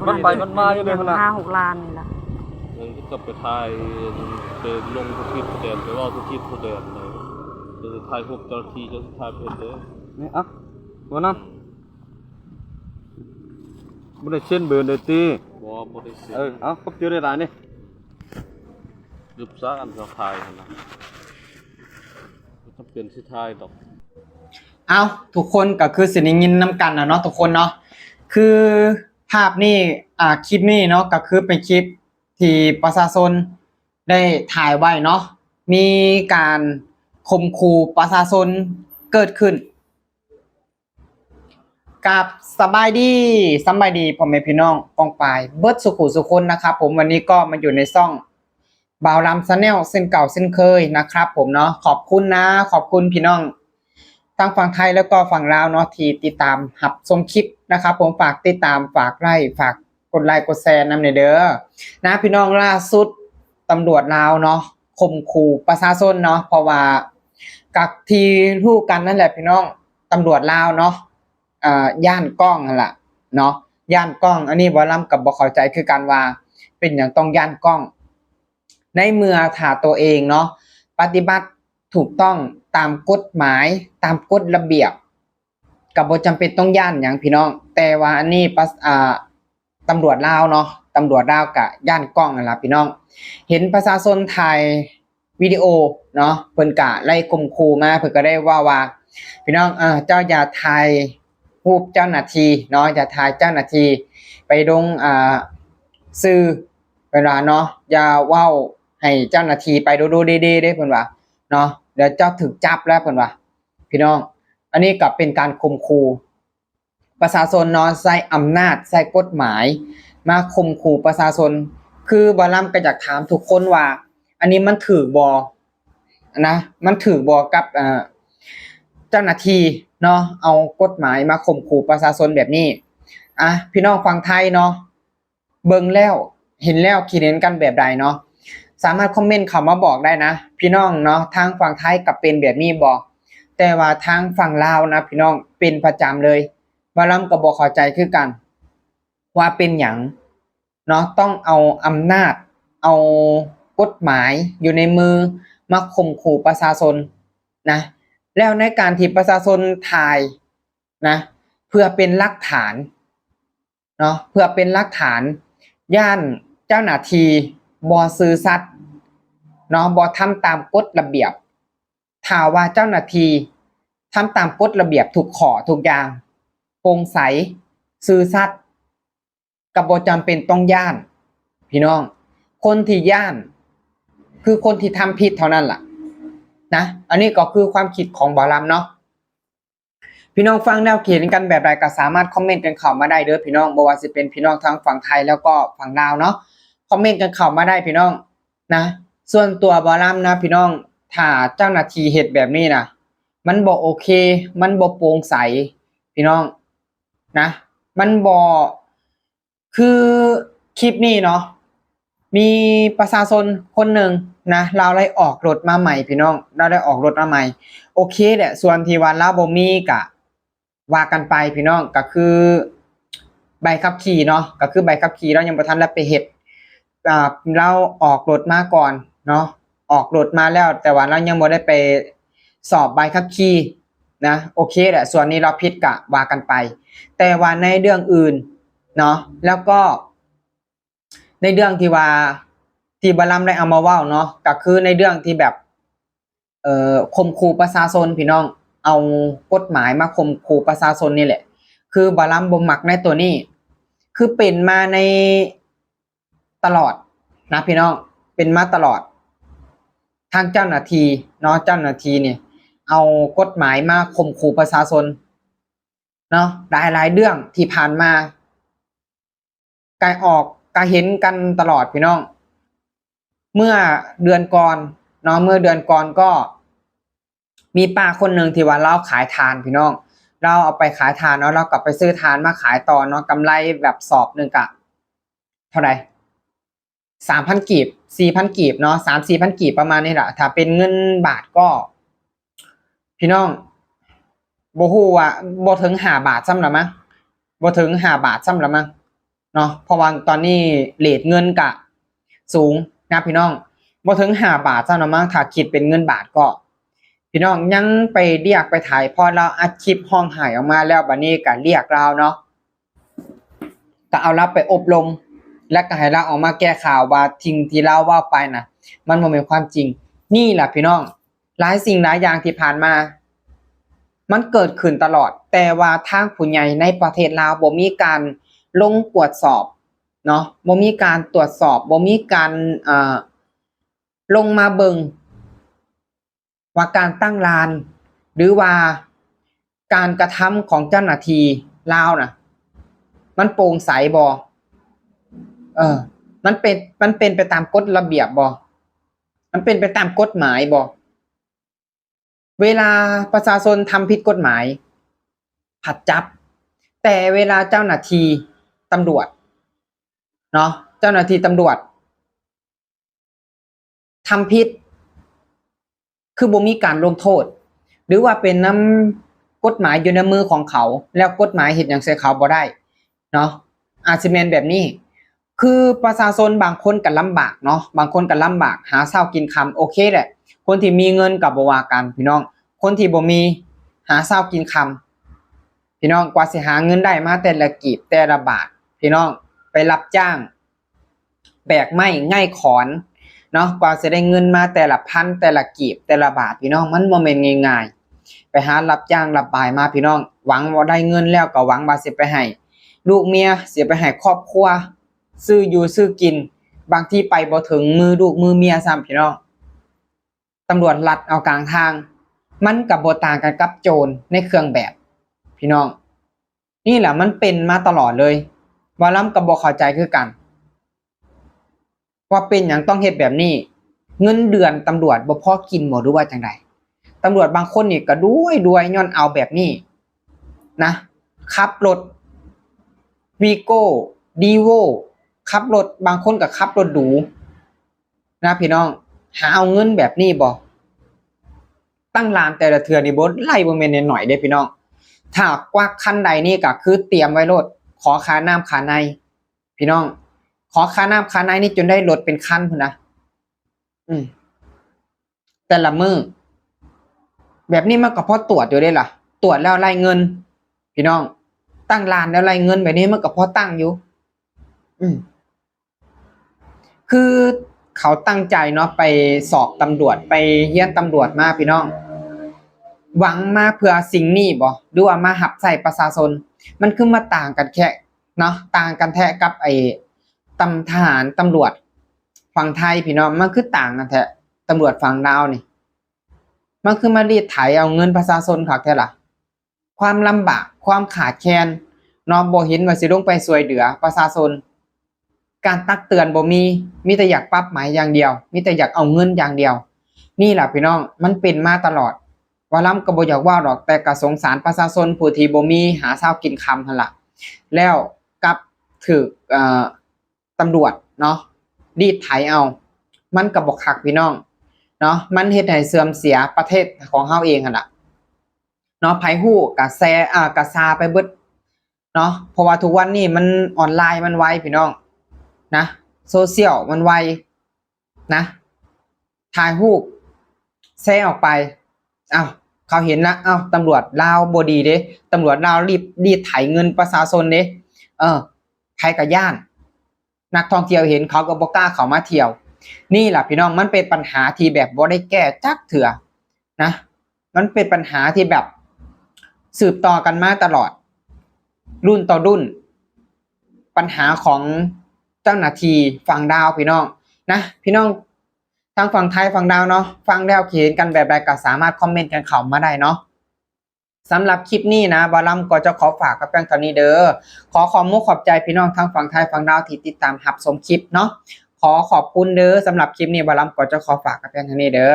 ມັນໄປມັນມາຢູ່ເດ້ຫັ້ນນະ ຫ້າຫົກລ້ານນີ້ລະ. ເອີ ກໍໄປຖ່າຍ ໄປລົງຜູ້ຜິດຜູ້ແດນ ໄປເວົ້າຜູ້ຜິດຜູ້ແດນເດ້ ໄປຖ່າຍຮູບເຈົ້າໜ້າທີ່ ເຈົ້າຊິຖ່າຍເພິ່ນເດ້. ນີ້ ເອົາ ບໍ່ນຳ ບໍ່ໄດ້ເຊັນເບີເດ້ຕິ? ບໍ່ ບໍ່ໄດ້ເຊັນ. ເອີ ເອົາ ຂອບໃຈຫຼາຍໆນີ້ ລຶບຊະ ອັນເຈົ້າຖ່າຍຫັ້ນນະ ບໍ່ຈຳເປັນຊິຖ່າຍດອກ. ເອົາ ທຸກຄົນກໍຄືຊິໄດ້ຍິນນຳກັນນະເນາະ ທຸກຄົນເນາະ. ຄືພາບນີ້ ອ່າ ຄລິບນີ້ເນາະ ກໍຄືເປັນຄລິບທີ່ປະຊາຊົນໄດ້ຖ່າຍໄວ້ເນາະ ມີການຂົ່ມຂູ່ປະຊາຊົນເກີດຂຶ້ນ. ກາບສະບາຍດີ ສະບາຍດີພໍ່ແມ່ພີ່ນ້ອງປ້ອງປາຍເບິດສູ່ຜູ້ສູ່ຄົນນະຄັບຜົມ. ວັນນີ້ກໍມາຢູ່ໃນຊ່ອງບ່າວລຳ Channel ເຊັ່ນເກົ່າເຊັ່ນເຄີຍນະຄັບຜົມເນາະ. ຂອບຄຸນນະ ຂອບຄຸນພີ່ນ້ອງທັງຝັ່ງໄທ ແລ້ວກໍຝັ່ງລາວເນາະ ທີ່ຕິດຕາມຮັບຊົມຄລິບນະຄັບຜົມ. ຝາກຕິດຕາມ ຝາກໄລ້ ຝາກກົດໄລ້ກົດແຊນຳແດ່ເດີນະພີ່ນ້ອງ. ລ່າສຸດຕຳຫຼວດລາວເນາະ ຂົ່ມຂູ່ປະຊາຊົນເນາະ ເພາະວ່າ ກໍທີ່ຮູ້ກັນນັ້ນແຫຼະພີ່ນ້ອງ ຕຳຫຼວດລາວເນາະ ເອີ ຢ້ານກ້ອງຫັ້ນລະເນາະ ຢ້ານກ້ອງ. ອັນນີ້ບ່າວລຳກໍບໍ່ເຂົ້າໃຈຄືກັນວ່າ ເປັນຫຍັງຕ້ອງຢ້ານກ້ອງ ໃນເມື່ອຖ້າຕົວເອງເນາະ ປະຕິບັດຖືກຕ້ອງຕາມກົດໝາຍ ຕາມກົດລະບຽບ ກໍບໍ່ຈຳເປັນຕ້ອງຢ້ານຫຍັງພີ່ນ້ອງ. ແຕ່ວ່າອັນນີ້ປະ ອ່າ ຕຳຫຼວດລາວເນາະ ຕຳຫຼວດລາວກະຢ້ານກ້ອງຫັ້ນລະພີ່ນ້ອງ. ເຫັນປະຊາຊົນຖ່າຍວິດີໂອເນາະ ເພິ່ນກະໄລ່ຂົ່ມຂູ່ມາ ເພິ່ນກະໄດ້ເວົ້າວ່າ ພີ່ນ້ອງ ເອີ ເຈົ້າຢ່າຖ່າຍຮູບເຈົ້າໜ້າທີ່ເນາະ ຢ່າຖ່າຍເຈົ້າໜ້າທີ່ໄປລົງ ອ່າ ສື່ ເພິ່ນວ່າເນາະ ຢ່າເວົ້າໃຫ້ເຈົ້າໜ້າທີ່ໄປດູໆເດໆເດ້ ເພິ່ນວ່າເນາະ ດຽວເຈົ້າຖືກຈັບແລ້ວ ເພິ່ນວ່າ ພີ່ນ້ອງ. ອັນນີ້ກໍເປັນການຂົ່ມຂູ່ ປະຊາຊົນເນາະ ໃຊ້ອຳນາດ ໃຊ້ກົດໝາຍມາຂົ່ມຂູ່ປະຊາຊົນ. ຄືບ່າວລຳກໍຢາກຖາມທຸກຄົນວ່າ ອັນນີ້ມັນຖືກບໍ່ນະ ມັນຖືກບໍ່ກັບ ເອີ ເຈົ້າໜ້າທີ່ເນາະ ເອົາກົດໝາຍມາຂົ່ມຂູ່ປະຊາຊົນແບບນີ້? ອ່ະ ພີ່ນ້ອງຝັ່ງໄທເນາະ ເບິ່ງແລ້ວ ເຫັນແລ້ວ ຄິດເຫັນກັນແບບໃດເນາະ ສາມາດຄອມເມັນເຂົ້າມາບອກໄດ້ນະ ພີ່ນ້ອງເນາະ. ທາງຝັ່ງໄທກໍເປັນແບບນີ້ບໍ່? ແຕ່ວ່າທາງຝັ່ງລາວນະ ພີ່ນ້ອງ ເປັນປະຈຳເລີຍ. ບ່າວລຳກໍບໍ່ເຂົ້າໃຈຄືກັນວ່າເປັນຫຍັງເນາະ ຕ້ອງເອົາອຳນາດ ເອົາກົດໝາຍຢູ່ໃນມືມາຂົ່ມຂູ່ປະຊາຊົນນະ. ແລ້ວໃນການທີ່ປະຊາຊົນຖ່າຍນະ ເພື່ອເປັນຫຼັກຖານ ເນາະ ເພື່ອເປັນຫຼັກຖານ ຢ້ານເຈົ້າໜ້າທີ່ບໍ່ຊື່ສັດເນາະ ບໍ່ທຳຕາມກົດລະບຽບ. ຖ້າວ່າເຈົ້າໜ້າທີ່ທຳຕາມກົດລະບຽບທຸກຂໍ້ທຸກຢ່າງ ໂປ່ງໃສ ຊື່ສັດ ກໍບໍ່ຈຳເປັນຕ້ອງຢ້ານ ພີ່ນ້ອງ. ຄົນທີ່ຢ້ານຄືຄົນທີ່ທຳຜິດເທົ່ານັ້ນລະນະ. ອັນນີ້ກໍຄືຄວາມຄິດຂອງບ່າວລຳເນາະ. ພີ່ນ້ອງຟັງແນວຄິດເຫັນກັນແບບໃດກໍສາມາດຄອມເມັນກັນເຂົ້າມາໄດ້ເດີພີ່ນ້ອງ ບໍ່ວ່າຊິເປັນພີ່ນ້ອງທາງຝັ່ງໄທ ແລ້ວກໍຝັ່ງລາວເນາະ ຄອມເມັນກັນເຂົ້າມາໄດ້ພີ່ນ້ອງນະ. ສ່ວນຕົວບ່າວລຳນະພີ່ນ້ອງ ຖ້າເຈົ້າໜ້າທີ່ເຮັດແບບນີ້ນະ ມັນບໍ່ໂອເຄ ມັນບໍ່ໂປ່ງໃສພີ່ນ້ອງນະ ມັນບໍ່ ຄືຄລິບນີ້ເນາະ ມີປະຊາຊົນຄົນໜຶ່ງນະ ລາວໄດ້ອອກລົດມາໃໝ່ພີ່ນ້ອງ ລາວໄດ້ອອກລົດມາໃໝ່. ໂອເຄແຫຼະ ສ່ວນທີ່ວ່າລາວບໍ່ມີກະວ່າກັນໄປພີ່ນ້ອງ ກະຄືໃບຂັບຂີ່ເນາະ ກະຄືໃບຂັບຂີ່ລາວຍັງບໍ່ທັນໄດ້ໄປເຮັດ ອ່າ ລາວອອກລົດມາກ່ອນເນາະ ອອກລົດມາແລ້ວ ແຕ່ວ່າລາວຍັງບໍ່ໄດ້ໄປສອບໃບຂັບຂີ່ນະ. ໂອເຄແຫຼະ ສ່ວນນີ້ລາວຜິດກະວ່າກັນໄປ ແຕ່ວ່າໃນເລື່ອງອື່ນເນາະ ແລ້ວກໍໃນເລື່ອງທີ່ວ່າ ທີ່ບ່າວລຳໄດ້ເອົາມາເວົ້າເນາະ ກໍຄືໃນເລື່ອງທີ່ແບບ ເອີ ຂົ່ມຂູ່ປະຊາຊົນພີ່ນ້ອງ ເອົາກົດໝາຍມາຂົ່ມຂູ່ປະຊາຊົນນີ້ແຫຼະ ຄືບ່າວລຳບໍ່ມັກໃນໂຕນີ້ ຄືເປັນມາໃນ ຕະຫຼອດນະພີ່ນ້ອງ ເປັນມາຕະຫຼອດ ທາງເຈົ້າໜ້າທີ່ເນາະ ເຈົ້າໜ້າທີ່ນີ້ເອົາກົດໝາຍມາຂົ່ມຂູ່ປະຊາຊົນເນາະ ຫຼາຍໆເລື່ອງທີ່ຜ່ານມາ ກະອອກ ກະເຫັນກັນຕະຫຼອດພີ່ນ້ອງ. ເມື່ອເດືອນກ່ອນເນາະ ເມື່ອເດືອນກ່ອນກໍ ມີປ້າຄົນໜຶ່ງທີ່ວ່າລາວຂາຍຖ່ານພີ່ນ້ອງ ລາວເອົາໄປຂາຍຖ່ານເນາະ ລາວກໍໄປຊື້ຖ່ານມາຂາຍຕໍ່ເນາະ ກຳໄລແບບສອບໜຶ່ງກະເທົ່າໃດ ສາມພັນກີບ ສີ່ພັນກີບເນາະ ສາມສີ່ພັນກີບ ປະມານນີ້ລະ ຖ້າເປັນເງິນບາດກໍ ພີ່ນ້ອງ ບໍ່ຮູ້ວ່າ ບໍ່ເຖິງຫ້າບາດຊ້ຳລະມັງ ບໍ່ເຖິງຫ້າບາດຊ້ຳລະມັງ ເນາະ ເພາະວ່າຕອນນີ້ເຣດເງິນກະສູງນະພີ່ນ້ອງ ບໍ່ເຖິງຫ້າບາດຊ້ຳນະມັງ ຖ້າຄິດເປັນເງິນບາດກໍ ພີ່ນ້ອງຍັງໄປລຽກໄປໄຖ ພໍລາວອັດຄລິບຮ້ອງໄຫ້ອອກມາແລ້ວ ບາດນີ້ກະລຽກລາວເນາະ ກະເອົາລາວໄປອົບຮົມ ແລະກະໃຫ້ລາວອອກມາແກ້ຂ່າວວ່າສິ່ງທີ່ລາວເວົ້າໄປນະ ມັນບໍ່ແມ່ນຄວາມຈິງ. ນີ້ລະພີ່ນ້ອງ ຫຼາຍສິ່ງຫຼາຍຢ່າງທີ່ຜ່ານມາ ມັນເກີດຂຶ້ນຕະຫຼອດ ແຕ່ວ່າທາງຜູ້ໃຫຍ່ໃນປະເທດລາວບໍ່ມີການລົງກວດສອບເນາະ ບໍ່ມີການຕວດສອບ ບໍ່ມີການ ເອີ ລົງມາເບິ່ງວ່າການຕັ້ງດ່ານ ຫຼືວ່າການກະທຳຂອງເຈົ້າໜ້າທີ່ລາວນະ ມັນໂປ່ງໃສບໍ່? ເອີ ມັນເປັນ ມັນເປັນໄປຕາມກົດລະບຽບບໍ່? ມັນເປັນໄປຕາມກົດໝາຍບໍ່? ເວລາປະຊາຊົນທຳຜິດກົດໝາຍ ພັດຈັບ ແຕ່ເວລາເຈົ້າໜ້າທີ່ຕຳຫຼວດເນາະ ເຈົ້າໜ້າທີ່ຕຳຫຼວດທຳຜິດ ຄືບໍ່ມີການລົງໂທດ ຫຼືວ່າເປັນນຳກົດໝາຍຢູ່ໃນມືຂອງເຂົາ ແລ້ວກົດໝາຍເຮັດຫຍັງໃສ່ເຂົາບໍ່ໄດ້ເນາະ ອາດຊິແມ່ນແບບນີ້. ຄືປະຊາຊົນບາງຄົນກໍລຳບາກເນາະ ບາງຄົນກໍລຳບາກ ຫາເຊົ້າກິນຄ່ຳ ໂອເຄແຫຼະ ຄົນທີ່ມີເງິນກໍບໍ່ວ່າກັນພີ່ນ້ອງ ຄົນທີ່ບໍ່ມີຫາເຊົ້າກິນຄ່ຳ ພີ່ນ້ອງ ກວ່າຊິຫາເງິນໄດ້ມາແຕ່ລະກີບແຕ່ລະບາດ ພີ່ນ້ອງ ໄປຮັບຈ້າງແບກໄມ້ງ່າຍຂອນເນາະ ກວ່າຊິໄດ້ເງິນມາແຕ່ລະພັນແຕ່ລະກີບແຕ່ລະບາດ ພີ່ນ້ອງ ມັນບໍ່ແມ່ນງ່າຍໆ ໄປຫາຮັບຈ້າງຮັບບາຍມາ ພີ່ນ້ອງ ຫວັງວ່າໄດ້ເງິນແລ້ວກໍຫວັງວ່າຊິໄປໃຫ້ລູກເມຍ ຊິໄປໃຫ້ຄອບຄົວ ຊື້ຢູ່ຊື້ກິນ ບາງທີໄປບໍ່ເຖິງມືລູກມືເມຍຊ້ຳ ພີ່ນ້ອງ ຕຳຫຼວດລັດເອົາກາງທາງ ມັນກໍບໍ່ຕ່າງກັນກັບໂຈນໃນເຄື່ອງແບບ ພີ່ນ້ອງ ນີ້ແຫຼະມັນເປັນມາຕະຫຼອດເລີຍ ບ່າວລຳກໍບໍ່ເຂົ້າໃຈຄືກັນ ວ່າເປັນຫຍັງຕ້ອງເຮັດແບບນີ້ ເງິນເດືອນຕຳຫຼວດບໍ່ພໍກິນບໍ່ ຫຼືວ່າຈັ່ງໃດ? ຕຳຫຼວດບາງຄົນນີ້ກໍລວຍໆ ຍ້ອນເອົາແບບນີ້ນະ ຂັບລົດວີໂກ້ ດີໂວ ຂັບລົດ ບາງຄົນກໍຂັບລົດຫຼູນະ ພີ່ນ້ອງ ຫາເອົາເງິນແບບນີ້ບໍ່? ຕັ້ງດ່ານແຕ່ລະເທື່ອນີ້ບໍ່ໄລ່ ບໍ່ແມ່ນໜ້ອຍໆເດ້ ພີ່ນ້ອງ ຖ້າກວັກຄັນໃດນີ້ກໍຄືຕຽມໄວ້ໂລດ ຂໍຄ່ານ້ຳຄ່າໃນ ພີ່ນ້ອງ ຂໍຄ່ານ້ຳຄ່າໃນນີ້ຈົນໄດ້ລົດເປັນຄັນພຸ້ນນະ ອືມ ແຕ່ລະມື້ ແບບນີ້ມັນກໍພໍຕວດຢູ່ເດ້ລະ ຕວດແລ້ວໄລ່ເງິນ ພີ່ນ້ອງ ຕັ້ງດ່ານແລ້ວໄລ່ເງິນ ແບບນີ້ມັນກໍພໍຕັ້ງຢູ່ ອືມ ຄືເຂົາຕັ້ງໃຈເນາະ ໄປສອບຕຳຫຼວດ ໄປຮຽນຕຳຫຼວດມາ ພີ່ນ້ອງ ຫວັງມາເພື່ອສິ່ງນີ້ບໍ່ ຫຼືວ່າມາຮັບໃຊ້ປະຊາຊົນ? ມັນຄືມາຕ່າງກັນແຄ່ ເນາະ ຕ່າງກັນແທ້ກັບໄອ້ຕຳ ທະຫານຕຳຫຼວດຝັ່ງໄທ ພີ່ນ້ອງ ມັນຄືຕ່າງກັນແທ້ ຕຳຫຼວດຝັ່ງລາວນີ້ ມັນຄືມາລີດໄຖເອົາເງິນປະຊາຊົນຄັກແທ້ລະ ຄວາມລຳບາກ ຄວາມຂາດແຄນເນາະ ບໍ່ເຫັນວ່າຊິລົງໄປຊ່ວຍເຫຼືອປະຊາຊົນ ການຕັກເຕືອນບໍ່ມີ ມີແຕ່ຢາກປັບໃໝຢ່າງດຽວ ມີແຕ່ຢາກເອົາເງິນຢ່າງດຽວ ນີ້ລະພີ່ນ້ອງ ມັນເປັນມາຕະຫຼອດ ວ່າລຳກໍບໍ່ຢາກເວົ້າດອກ ແຕ່ກໍສົງສານປະຊາຊົນຜູ້ທີ່ບໍ່ມີຫາເຊົ້າກິນຄ່ຳຫັ້ນລະ ແລ້ວກັບຖືກ ເອີ ຕຳຫຼວດເນາະ ລີດໄຖເອົາ ມັນກໍບໍ່ຄັກພີ່ນ້ອງເນາະ ມັນເຮັດໃຫ້ເສື່ອມເສຍປະເທດຂອງເຮົາເອງຫັ້ນລະເນາະ ໃຜຮູ້ກໍແຊ ອາ ກໍຊາໄປເບິດເນາະ ເພາະວ່າທຸກວັນນີ້ມັນອອນລາຍມັນໄວພີ່ນ້ອງນະ ໂຊຊຽວມັນໄວ ນະ ຖ່າຍຮູບແຊອອກໄປ ອ້າວ ເຂົາເຫັນລະ ອ້າວ ຕຳຫຼວດລາວບໍ່ດີເດ້ ຕຳຫຼວດລາວລີດ ລີດໄຖເງິນປະຊາຊົນເດ້ ເອີ ໃຜກໍຢ້ານ ນັກທ່ອງທ່ຽວເຫັນເຂົາກໍບໍ່ກ້າເຂົ້າມາທ່ຽວ ນີ້ລະພີ່ນ້ອງ ມັນເປັນບັນຫາທີ່ແບບບໍ່ໄດ້ແກ້ຈັກເທື່ອນະ ມັນເປັນບັນຫາທີ່ແບບສືບຕໍ່ກັນມາຕະຫຼອດ ລຸ້ນຕໍ່ລຸ້ນ ບັນຫາຂອງເຈົ້າໜ້າທີ່ຝັ່ງລາວພີ່ນ້ອງນະ ພີ່ນ້ອງ ທາງຝັ່ງໄທຝັ່ງລາວເນາະ ຟັງແລ້ວຄິດເຫັນກັນແບບໃດກໍສາມາດຄອມເມັນກັນເຂົ້າມາໄດ້ເນາະ ສຳລັບຄລິບນີ້ນະ ບ່າວລຳກໍຈະຂໍຝາກກັນພຽງເທົ່ານີ້ເດີ ຂໍຂອບມຸກຂອບໃຈພີ່ນ້ອງທາງຝັ່ງໄທຝັ່ງລາວທີ່ຕິດຕາມຮັບຊົມຄລິບເນາະ ຂໍຂອບຄຸນເດີ ສຳລັບຄລິບນີ້ ບ່າວລຳກໍຈະຂໍຝາກກັນພຽງເທົ່ານີ້ເດີ.